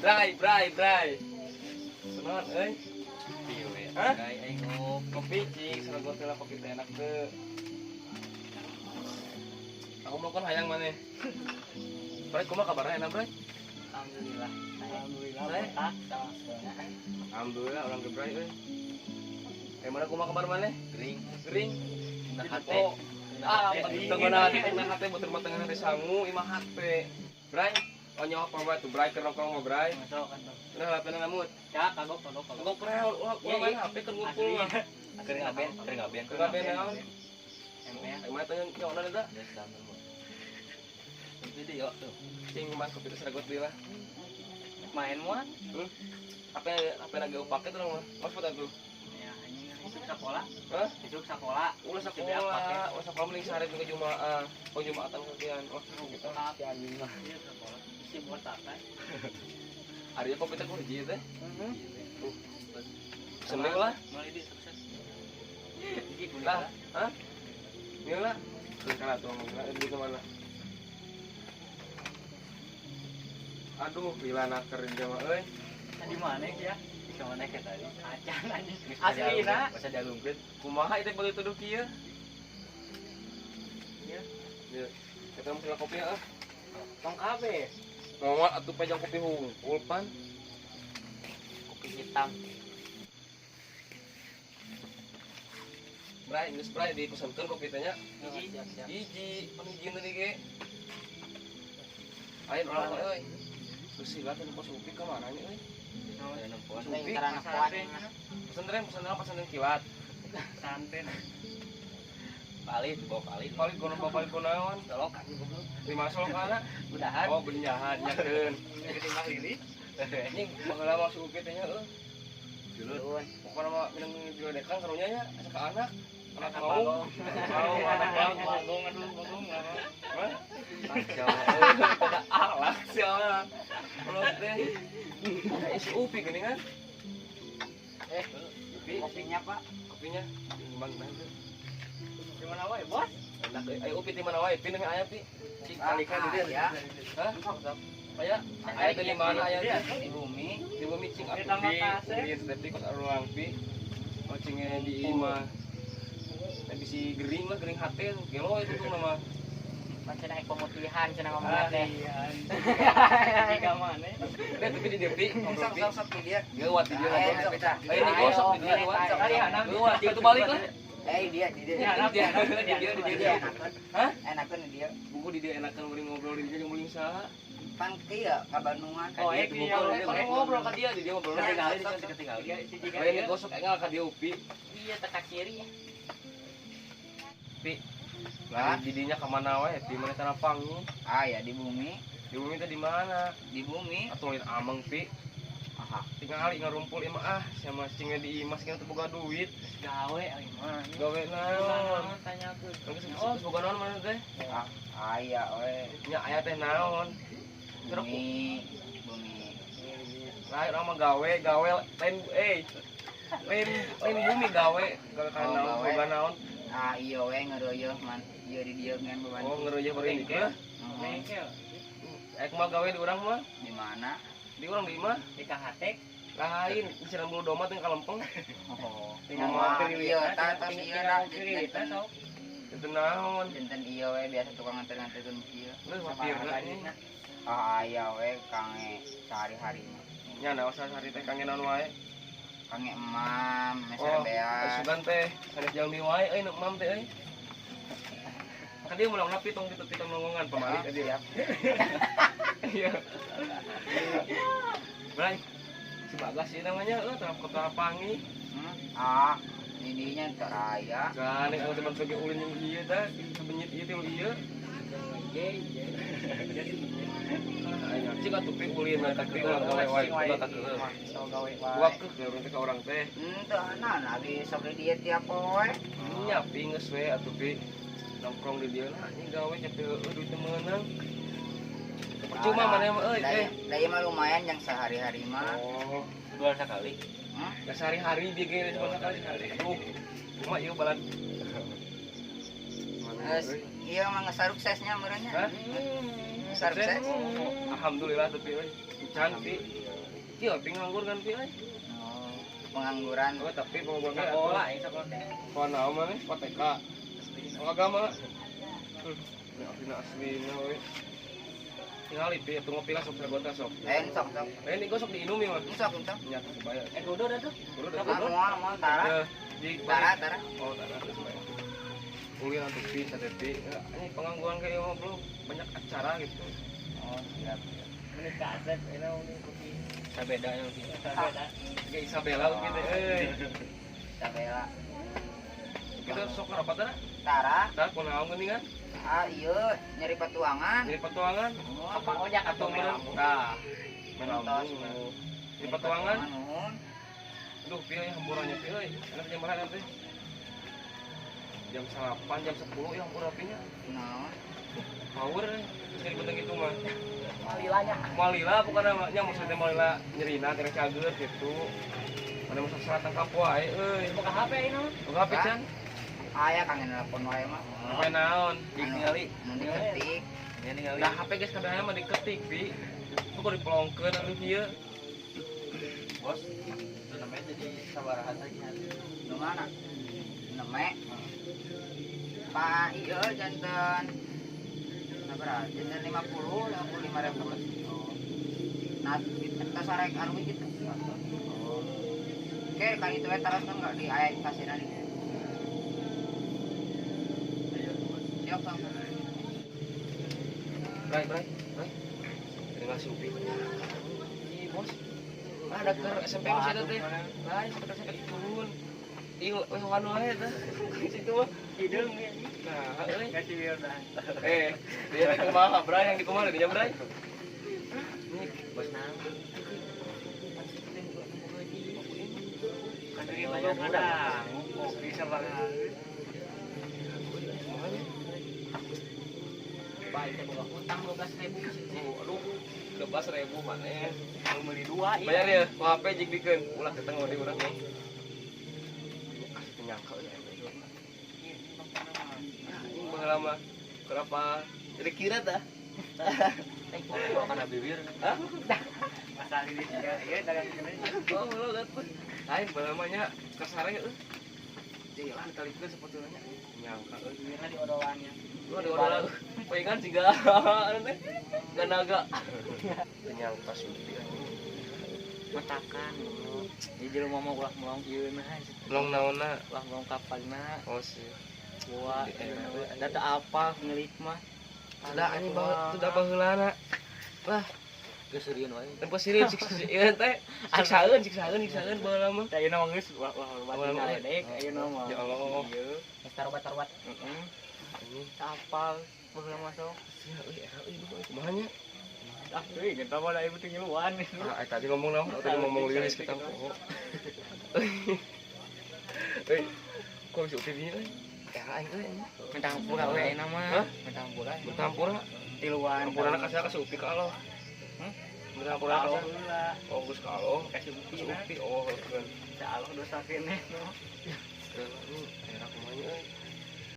Bray, bray, bray. Semangat euy. Hah? Kopi cing, saragot teh lah kopi teh enak teu. Aku mau kan hayang maneh. Bray, kumaha kabarna enak, Bray? Alhamdulillah. Alhamdulillah. Alhamdulillah orang ge Bray euy. Eh mana kumaha kabar maneh? Gering. Gering. Nah hate. Ah, tengah hate, tengah hate butur mah tengah hate sangu imah hate. Bray, oh nyawa apa wae tuh Bray keur nongkrong mah Bray. Masuk kan. Nah, HP-na namut. Ya, kagok kagok kagok. Kagok rel, ulah ulah main HP keur ngumpul mah. Keur ngaben, keur ngaben. Keur ngaben naon? ML. Aing mah tanya nyawana eta. Geus damel mah. Video tuh. Cing mas kopi teh saragot deui lah. Main moal. HP HP lagi pake tuh mah. Mas foto tuh. Ya, anjing isuk sakola. Hah? Isuk sakola. Ulah sakola, ulah sakola mending sare ke Jumaah. Oh Jumatan sekian. Wah, gitu. Si anjing mah. Iya sakola. Isi botak kan. Ari kopi teh kudu hiji teh. Heeh. Pesen deui lah. Meuli di sukses. Hiji kuliah. Lah, hah? Ini lah. Kana tuh ngomong di mana? Aduh, lila naker di mah euy. Di mana ya? Bisa mana ke tadi? Acan anjing. Aslina. Masa dialungkeun. Kumaha itu boleh tuduh kieu? Iya. Iya. Kita mau kopi ya. Tong kabeh. Ngomong atuh pajang kopi hungkul pan. Kopi hitam. Bray, geus Bray dipesankeun kopi teh nya. Hiji, siap-siap. Hiji, pan hiji tadi ge. Ayo urang euy. Geus sila teh pos Upi ka mana nya euy? Supi. Pesantren, pesantren pesantren kilat. Santen. Palit, bawa palit. Palit kono bawa palit konaon? Solokan goblok. Lima solokana. Udahan. Oh, benyahan nyakeun. Lima lili. Anjing baheula mah si Upi teh nya euy. Julud. Pokona mah minang diledekan karunya nya asa ka anak. Anak mau. Mau anak mau. Bagong aduh bagong. Hah? Pada alak sia. Kalau teh si Upi geuning kan? Eh, Upi kopinya, Pak. Kopinya gimana gimana? Di mana wae, Bos? Enak euy. Ayo Upi di mana wae? Pi nang aya Pi. Cik kalikan di dieu. Ya. Hah? Aya, aya teh di mana aya? Di bumi. Di bumi cing Di atuh tambah Pi. kasep. Di teh kos arulang Pi. Oh cingnya di imah. Teh bisi gering lah, gering hate gelo itu tuh nama. Pan cenah naik pemutihan cenah ngomong teh. Jika mana? Teh tapi di dieu Pi, ngobrol Pi. Sok sok di dia. Geuwat di dieu ngobrol. Eh, Ayo ini gosok di dieu geuwat. Geuwat itu balik lah. Eh dia di dia. Di dia di dia di dia. Enakeun. Hah? Enakeun di dia. Buku di dia enakan mending ngobrol di dia jeung mending saha. Pan kieu ka Bandungan. Oh, eh, Dia iya, ngobrol ka dia, di dia ngobrol. Ketinggali, ketinggali. Ayo ini gosok engal ka dia Upi. Iya teka kiri ya. Pi. Lah didinya ka mana wae? Pi mana tanah pangi? Ah ya di bumi. Di bumi teh di mana? Di bumi. Atuh lain ameng Pi. Aha. Tinggal ngarumpul imah ah sama cingnya di imah sing teu boga duit. Gawe euy mah. Gawe naon? Tanyakeun. Geus boga naon mana teh? Ah, aya we. Nya aya teh naon? Bumi, bumi. Lain urang mah gawe, gawe lain eh. Lain lain bumi gawe, gawe kana Oh, naon, gawe. boga naon. Ah iya we ngeureuyeung man. Ieu di dieu ngan beban. Oh, ngeureuyeung bari di dieu. Bengkel. Eh kumaha gawe di urang mah? Di mana? Di urang di imah. Di KHT. Lain, isiran bulu domba teh kalempeng. Oh. Tinggal Moal ngantri ieu wita, tah tos ieu dah tinggal dinten. Itu naon? Dinten ieu we biasa tukang nganter-nganterkeun kieu. Leuh mapirna ini. Ah aya we kange sehari-hari mah. Nya naon sehari teh kange naon wae? Kange emam, meser Oh, beas. sugan teh sanes jalmi wae euy nu emam teh euy. Maka dia mulai napi tong gitu pitong nongongan pamali Ah, ka dia. siap. Iya. Bray, si Bagas sih namanya euy terap kota pangi. Hmm? Ah, didinya teu aya. Kan nek teman pergi ulin yang ieu teh, sebenyit ieu teh ieu. Ayo, cik atuh pi ulin mah tapi ulah gawe wae, ulah tak keun. So gawe wae. Gua keuk urang teh ka urang teh. Henteu naon abi sok di dieu tiap poe. Nya pi geus we atuh pi. Nongkrong di dieu lah anjing gawe capek heueuh duit teu meunang. Percuma mana mah euy eh. Da ieu mah lumayan yang sehari-hari mah. Oh, Dua sekali. Hmm? ya sehari-hari dia ge cuma sekali. Aduh, cuma ieu balad. Mana Geus ieu mah geus suksesnya meureun nya. Hah? Sukses. Alhamdulillah tapi euy. Can pi. Kieu pi nganggur kan pi euy. Oh, pengangguran. Oh, tapi pengangguran Sekolah ya sekolah teh. Sekolah naon maneh? Sekolah TK. Sekolah agama. Ini asli aslina euy. Tinggal pi atuh ngopi lah sok sagotan sok. Sok sok. Ini gua sok diinum ya mah. Sok sok. Nya sebaya. Kudu dah tuh. Kudu dah. Ah, moal moal tara. Di Tara tara. Oh, tara sebaya. Kuliah nanti pi satepi. Ini pengangguran kayak mah belum banyak acara gitu. Oh, siap. Ini kaset ini ini kopi. Sabeda yang Sabeda. Kayak Isabella gitu euy. Isabella. Kita sok rapat tara. Tara. Tara kunaon geuningan? Ah, iya, nyeri petuangan. Nyeri petuangan. Oh, Apa ojak atau atau melambung? Nah, melambung. Nyeri petuangan. Aduh, pieu ya hamburannya pieu euy. Enak jam berapa nanti? Jam 8, jam 10 ya hambur apinya. Naon? Power nyeri beteng itu mah. Malilanya. Malila bukan namanya maksudnya malila nyerina teh cager gitu. Mana masa salah tangkap wae euy. Buka HP ini mah. Buka HP can. Aya kangen nelpon wae mah. Apa naon? Ningali. Mun diketik. Ningali. Lah HP geus kabehna mah diketik, Pi. Kok dipelongkeun aduh ieu. Bos, itu namanya jadi sabaraha tagihan. Nu mana? Neme. Pak ieu janten sabaraha? Janten 50, 55 ribu. Nah, kita sarek arwi gitu. Oke, kali itu terus kan enggak di aya kasihna di. Siap, Kang. Bray, bray, bray. Terima kasih Upi. Ih, bos. Ada ke SMP masih ada teh. Lain sekedar SMP turun. Ih, weh wanu wae teh. Situ mah Hidung ya. Nah, euy. Kasih Wildan. Dia teh kumaha, Bray, yang di kumaha dinya, Bray? Ini bos naon? Kan dari banyak ada. Kopi sabaraha. Baik, teh boga hutang 12.000 Oh, aduh, 12.000 maneh. Mau beli dua iya. Bayar ya, ku HP jig dikeun. Ulah ketemu di urang nih. Asli nyangka euy. Ini baheula mah. Kenapa? Jadi kira tah. Karena bibir. Hah? Masa ini juga iya dagang kene. Oh, lo gatuh. Lain baheula mah nya kasare euy. Jalan kalikeun sepatuna nya. Nyangka euy. Bibirna di odolannya. Lu ada orang pengen juga anu teh. Gak naga. Nyangka sih. Matakan. Jadi jelema mah ulah melong ieu nah. Melong naonna? Ulah melong kapalna. Oh sih. Wah, da teu apa milik mah. Sudah anjing baheula, sudah baheulana. Lah, Geus seriun wae. tempo sirip ieu teh siksaeun siksaeun siksaeun baheula mah. Teh ayeuna mah geus wah wah Baheula mah. ledek ayeuna mah. Ya Allah. Ieu geus tarobat-tarobat. Heeh. Teu apal baheula mah sok. Sia euy era euy kumaha nya? Ah, euy geus mah da ieu teh ngiluan. Ah, tadi ngomong naon? Tadi ngomong liris kita poho. Euy, kok bisa upi euy? Era aing euy. Minta hampura we ayeuna mah. Minta hampura. Minta hampura. Tiluan. Hampurana ka saha ka si Upi ka Allah. Minta hampura ka saha? Oh, geus ka Allah. Ka si Upi. Si Upi oh keun. Sa Allah dosa keneh no. Ini era kumaha nya euy.